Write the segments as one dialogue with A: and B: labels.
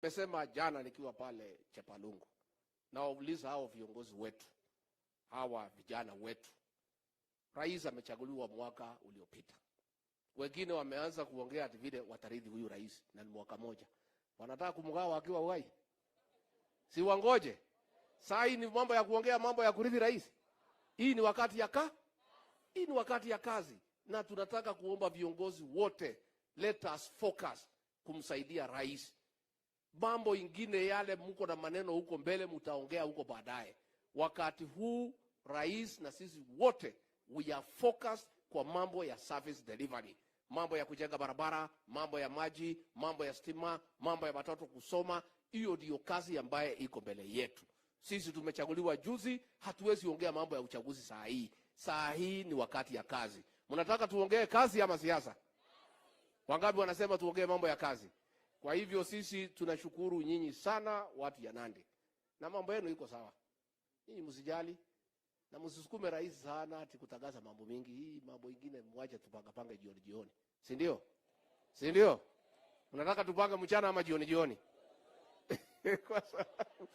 A: Nimesema jana nikiwa pale Chepalungu, nawauliza hao viongozi wetu, hawa vijana wetu, rais amechaguliwa mwaka uliopita, wengine wameanza kuongea ati vile watarithi huyu rais na ni mwaka moja, wanataka kumgawa akiwa uhai, si wangoje? Saa hii ni mambo ya kuongea mambo ya kurithi rais. Hii ni wakati ya kazi, na tunataka kuomba viongozi wote, let us focus kumsaidia rais. Mambo ingine yale mko na maneno huko mbele, mtaongea huko baadaye. Wakati huu rais na sisi wote we are focused kwa mambo ya service delivery, mambo ya kujenga barabara, mambo ya maji, mambo ya stima, mambo ya watoto kusoma. Hiyo ndiyo kazi ambaye iko mbele yetu. Sisi tumechaguliwa juzi, hatuwezi ongea mambo ya uchaguzi saa hii. Saa hii ni wakati ya kazi. Mnataka tuongee kazi ama siasa? Wangapi wanasema tuongee mambo ya kazi? Kwa hivyo sisi tunashukuru nyinyi sana watu ya Nandi, na mambo yenu iko sawa. Nyinyi msijali na msisukume rais sana ati kutangaza mambo mingi. Hii mambo ingine mwache tupanga pange jioni jioni, si ndio? Si ndio? Mnataka tupange mchana ama jioni jioni? Kwa sababu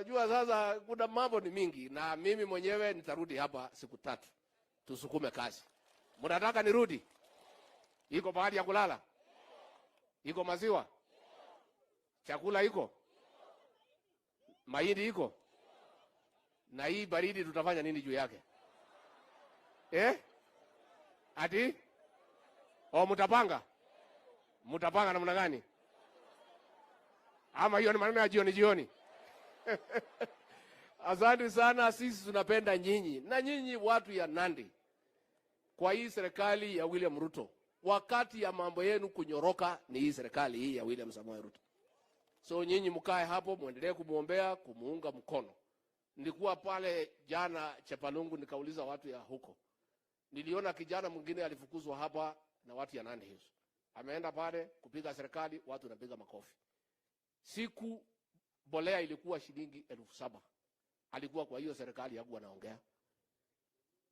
A: jua sasa kuna mambo ni mingi, na mimi mwenyewe nitarudi hapa siku 3 tusukume kazi. Mnataka nirudi? Iko pahali ya kulala? Iko maziwa? Chakula iko? Mahindi iko? Na hii baridi tutafanya nini juu yake? Eh? Ati? Oh, mtapanga? Mtapanga namna gani? Ama hiyo ni maneno ya jioni jioni? Asante sana, sisi tunapenda nyinyi na nyinyi watu ya Nandi. Kwa hii serikali ya William Ruto, wakati ya mambo yenu kunyoroka ni hii serikali hii ya William Samoei Ruto. So nyinyi mkae hapo muendelee kumuombea, kumuunga mkono. Nilikuwa pale jana Chepalungu, nikauliza watu ya huko. Niliona kijana mwingine alifukuzwa hapa na watu ya Nandi Hills. Ameenda pale kupiga serikali, watu wanapiga makofi. Siku mbolea ilikuwa shilingi 7,000. Alikuwa kwa hiyo serikali hakuwa anaongea.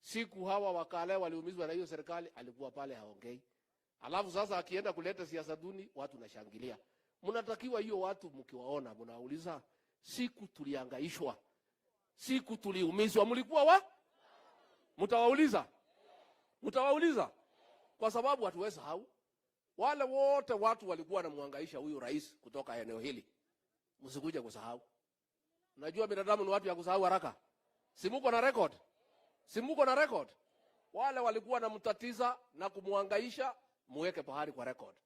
A: Siku hawa wakale waliumizwa na hiyo serikali, alikuwa pale haongei. Alafu sasa akienda kuleta siasa duni, watu nashangilia. Mnatakiwa hiyo watu mkiwaona mnauliza, siku tulihangaishwa, siku tuliumizwa, mlikuwa wa? Mtawauliza? Mtawauliza? Kwa sababu hatuwezi sahau wale wote watu walikuwa wanamhangaisha huyu rais kutoka eneo hili. Msikuje kusahau. Najua binadamu ni watu ya kusahau haraka. Si muko na record? Si muko na record? Wale walikuwa wanamtatiza na kumhangaisha, muweke pahali kwa record.